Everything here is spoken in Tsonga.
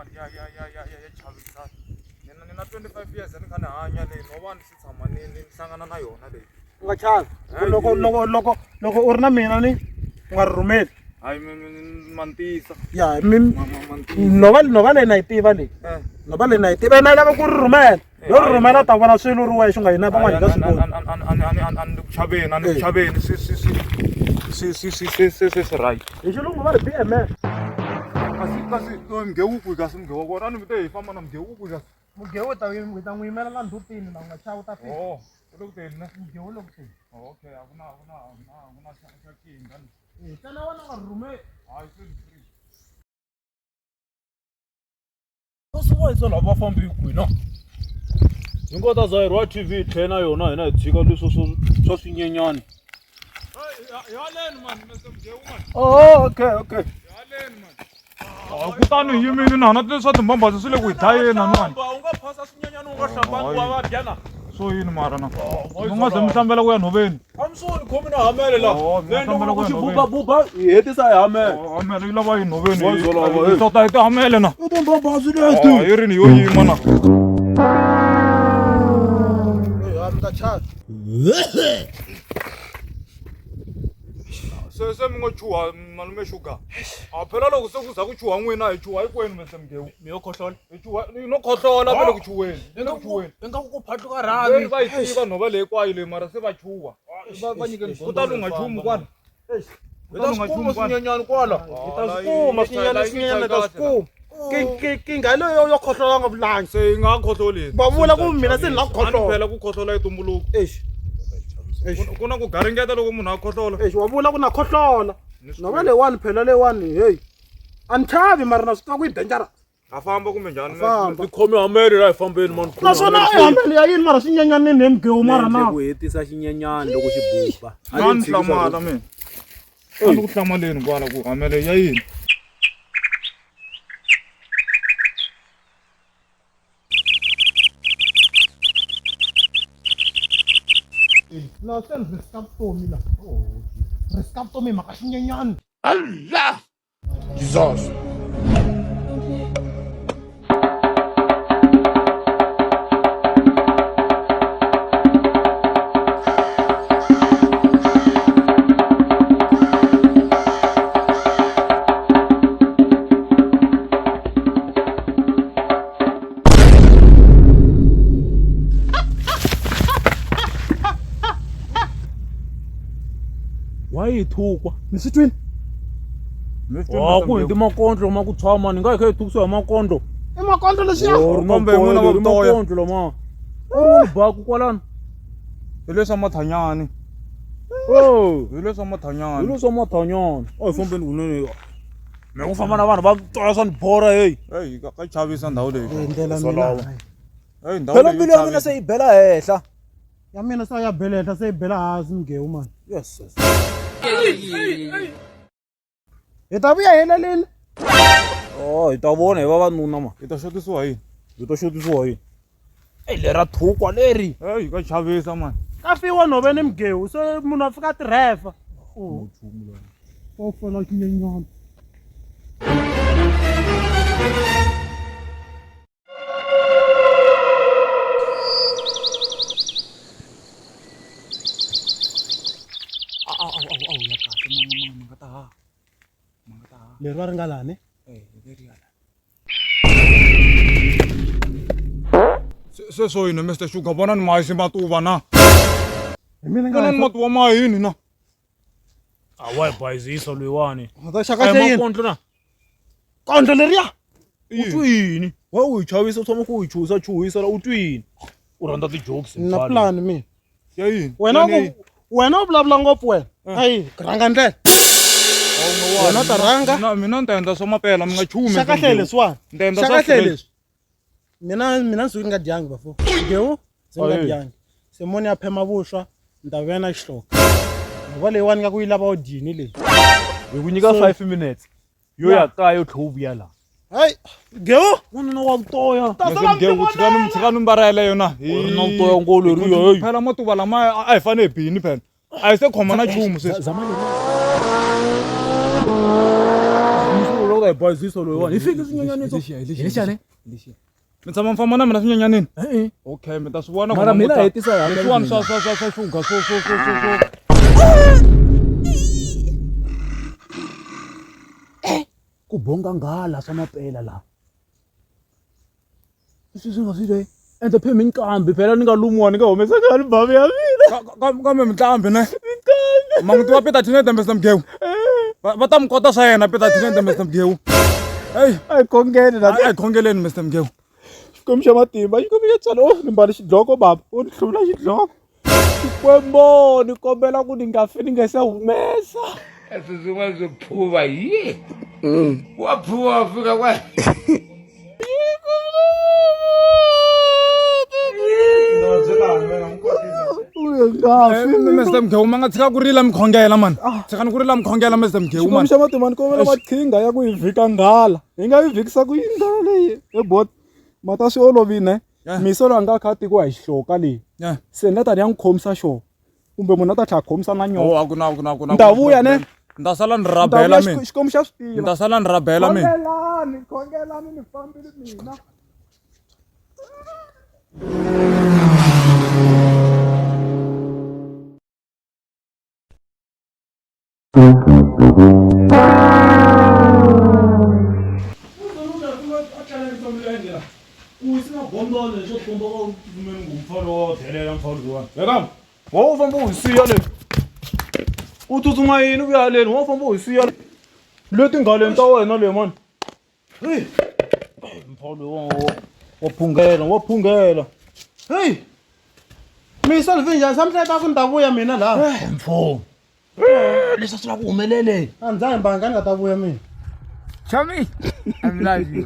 leyiwani ya ya ya ya ya ya chavisa ni na 25 years ni kha ni hanya leyi no va ni si tshama ni ni hlangana na yona leyi U nga chavi. Loko loko loko loko u ri na mina ni u nga rhurhumeli. Hayi ma ni tiyisa. Ya mi nhova nhova leyi na yi tiva leyi. Nhova leyi na yi tiva na yi lava ku rhurhumela. Yo rhurhumela ta vona swilo ri wexe u nga yina van'wana hi nga swi voni. A ni ku chaveni a ni ku chaveni swi swi swi swi swi swi swi swi swi swi right. Hi xilungu va ri be a man. Kasi kasi mgewu kwihi kasi mgewu wa kona a ni mi te hi famba na mgewu kwihi kasi. Mugewu ta hi ta n'wi yimela la ndzhutini la u nga chavi u ta fika. Oh, u le ku teni ne? Mugewu u le ku teni. Oh, okay, a ku na a ku na a ku na a ku na xa xa nkingha ni. Eh, ntsena wena u nga rhurhumeli. Hayi se ni free. Kasi va yisa lava va fambi kwihi na? Hi ngo ta za hi rhwa TV hi tlhela na yona hina hi tshika leswo swo swa swinyenyani. Hey, hi haleni man, Mr. Mgewu man. Oh, okay, okay. Hi haleni man. Ah, kutani hi yimile na hana leswa timbambazi swi le ku hi dlayeni anwani. U nga phasa swinyenyani u nga hlambani wa va dya na. Swo yini mara na? Mi nga ze mi hlambela ku ya nhoveni. A mi swo ni khomi na hamele la. Oh, mi nga hlambela ku ya Xi nhoveni. bubabuba hi hetisa hi hamele. Oh, hamele yi lava yi nhoveni. Wa byela, Hi tota hi tihamele na. I timbambazi leti. Ah, yi ri ni yo yima na. Eh, a mi ta chavi. Se se mi ngo chuha malume sugar. A phela loko se ku za ku chuha n'wina hi chuha hinkwenu Mr. Mgewu. Mi yo khohlola. Hi chuha ni no khohlola vele ku chuheni. Ni le ku chuheni. Ingaku ku phatluka Veri va yi tiva nhova leyi kwayo leyi mara se va chuha. Va nyikeni kutani u nga chuhi kwala. Hi ta swi kuma swinyenyani kwala. Hi ta swi kuma swinyenyani swinyenyani hi ta swi kuma. Nkingha leyo yo khohlola nga vulangi. Se yi nga khohloli. Va vula ku mina se ni la ku khohlola. Phela ku khohlola i tumbuluko. Eish. Eish. Ku na ku garingeta loko munhu a khohlola. Eish, wa vula ku na khohlola. Nhova leyiwani phela leyiwani hey. A ni chavi mara na swi tiva ku yi dangerous. Ha famba kumbe njhani? Famba. Ni khomi hamele la hi fambeni mani. Naswona i hamele ya yini mara swinyenyanini he mgewu mara na. ku hetisa xinyenyani loko xi buba. A ni hlamala mina. A ni ku hlamaleni kwala ku hamele ya yini? La se ni riska vutomi la. Riska vutomi hi mhaka xinyenyani. Jesus. Why yi thukwa? Mi swi twini? Ah, ku hi makondlo ma ku tshama ni nga hi kha hi thukisiwa hi makondlo. I makondlo leswiya. Oh, ri Kambe n'wina va ri vutoya. makondlo lama. U ri woni baku kwalano. Hi leswa mathanyani. Oh, Hi leswa hi mathanyani. leswa mathanyana. A hi fambeni kunene. Me ku famba na vanhu va tola swa ni bora hey. Hey, ka chavisa ndhawu leyi. Eh, ndlela mina. Hey, ndhawu Phela leyi. mbilu ya mina se yi bela henhla. Ya mina se ya bela henhla se yi bela hansi mgewu mani. Yes. yes. Hi ta vuya hi helelile. Oh, hi ta vona hi vavanuna ma. Hi ta xotisiwa yini? Hi ta xotisiwa yini? Ey, lera thukwa leri. Hey, ka chavisa mani. Ka fiwa nhoveni mgewu se munhu a fika a tirhefa. Oh. Wo fana xinyenyana. Awu ya kahle ma nga ta ha. Ma nga ta ha. Leri va ri nga lani? Eh, leri ya la. Se swo yini Mr. Sugar vona ni mahisi matuva na. Hi mina nga Vona ni matuva ma yini na. A wa hi bayizisa loyiwani. Ta xaka xa yini? Makondlo na. Kondlo leriya. U twi yini? Wa u hi chavisa u tshama ku hi chuhisa chuhisa la u twi yini? U rhandza ti-jokes. Ni na plan mina. Ya yini? Wena ku wena u vulavula ngopfu wena. Ayi, rhanga ndlela. Wena u ta rhanga. Mina mina ni ta endla swa mapela mi nga chuhi. Xa kahle leswiwani. Ni ta endla Xa swa kahle straight. leswi. Mina mina ndzi suke ni nga dyangi bafo. Ngewu ndzi nga dyangi. Se moni ya phema vuswa ni ta vuya na xihloka. Nhova leyiwani nga ku yi lava u dyini leyi. Hi ku nyika 5 minutes yo ya kaya yo tlhe u vuya laha. Hayi, Gewu. N'wanuna wa vutoya. Ta sala mi Mgewu tshikani tshikani mbara yeleyo na. U ri na vutoya ngo leriya hey. Phela matuva lama a hi fanele hi bini phela. A hi se khoma na nchumu sweswi. Zama leriya. Loko hi hi bayizisa loyiwani hi fiki swinyenyaniso Hi lexiya ne? Mi tshama mi famba na mina swinyenyanini? E-e. Okay, mi ta swi vona ku Mara mina namuntlha hetisa hi leswiwani swa swa swa swa sugar swo swo swo swo swo. Ku bonga nghala swa mapela laha. Leswi swi nga swi twa endla phe minkambi phela ni nga lumiwa ni nga humesanga album ya mina. Kambe minkambi ne? Minkambi. Ma n'wi tiva Peter Thinete Mr Mgewu? Va va ta mi kota swa yena Peter Thinete Mr Mgewu. Hey, A hi khongeni na a hi khongeleni Mr Mgewu. Xikwembu xa matimba, Xikwembu xa tswala, oh ni mbale xidloko baba, u ni hluvula xidloko. Xikwembu ni kombela ku ni nga fi ni nga se humesa. Swilo swin'wana swo phuva yi wa phuva wa fika kwa Mr Mgewu ma nga tshika ku rila mi khongela mani. Tshikani ku rila mi khongela Mr Mgewu Xikwembu mani. xa matimba ni kombela maqhinga ya ku yi vhika nghala. Hi nga yi vhikisa ku yini nghala leyi? He bot, mata swi olovile ne? Yeah. Miso loyi a nga kha a tekiwa hi xihloka leyi. Yeah. Se ni ta ni ya n'wi khomisa xona. Kumbe munhu a ta tlhela a khomisa na nyoka. Oh, a ku na a ku na a ku na. Ni ta vuya ne? Ni ta sala ni Ni ta rabela vuya mina. Xikwembu xa swi Ni tiva. ta sala ni rabela mina. Khongelani, khongelani ni fambile mina. Wo famba u hi siya le u tsutsuma yini ku ya haleni wo famba u hi siya leti nghaleni ta wena le mani heyi mfana wa phungela wa phungela heyi misa lvi njhani sa mi hleketa ku ni ta vuya mina laha mfo leswi a swi lava ku humelele a ndzi za hi mbanga ni nga ta vuya mina Chami, I'm love you.